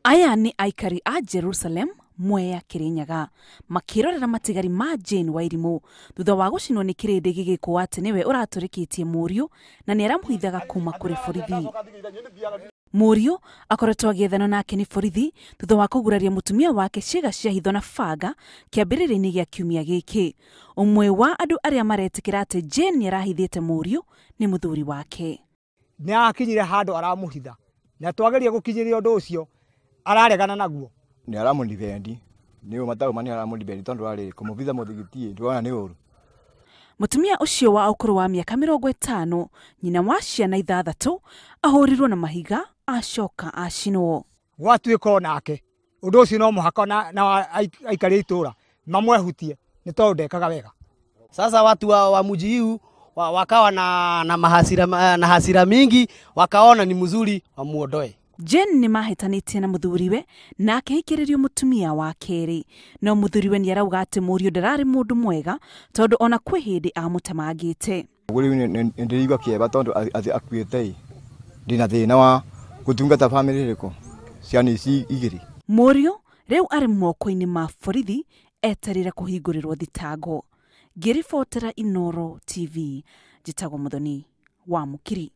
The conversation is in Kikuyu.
Aya nĩ aikari a Jerusalem, Mwea, Kirinyaga, makĩrorera matigari ma Jane Wairimu thutha wa gũcinwo nĩ kĩrĩndĩ gĩgĩkwo atĩ nĩwe ũratũrĩkĩtie mũriũ na nĩ aramũhithaga kuma kũrĩ borithi. Mũriũ akoretwo agĩethanwo nake nĩ borithi thutha wa kũguraria mũtumia wake ciĩga cia hitho na banga kĩambĩrĩria-inĩ gĩa kiumia gĩkĩ. Ũmwe wa andũ arĩa maretĩkĩra atĩ Jane nĩ arahithĩte mũriũ nĩ mũthuri wake. Nĩ akinyire handũ aramũhitha na twageria gũkinyĩria ũndũ ũcio araregana naguo. Nĩ aramũdibendi, nĩ matauma nĩ aramũdibendi tondũ arĩ kũmũbitha mũthigiti ndĩrona nĩ ũru. Mũtumia ũcio wa ũkũrũ wa mĩaka 50, nyina wa ciana 6, ahũrirwo na mahiga acoka acinwo. Gwatuĩka onake ũndũ ũcio no mũhaka na aikari a itũũra mamwehutie nĩ tondũ ndekaga wega. Sasa watu wa mji huu wakawa na hasira mingi, wakaona ni mzuri wamuondoe. Jane nĩ mahĩtanĩtie na mũthuriwe na akĩhikĩrĩrio mũtumia wa kerĩ, no mũthuriwe nĩ arauga atĩ mũriũ ndararĩ mũndũ mwega tondũ ona kwĩ hĩndĩ amũtemangĩte. Rĩu nĩndĩraigua kĩeva tondũ akuĩte ĩ ndĩna thĩna wa gũtungata bamĩrĩ ĩrĩkũ ciana ici igĩrĩ. Mũriũ rĩu arĩ moko-inĩ ma borithi eterere kũhingũrĩrwo thitango. Ngĩribotera Inooro TV, njĩtagwo Muthoni wa Mũkiri.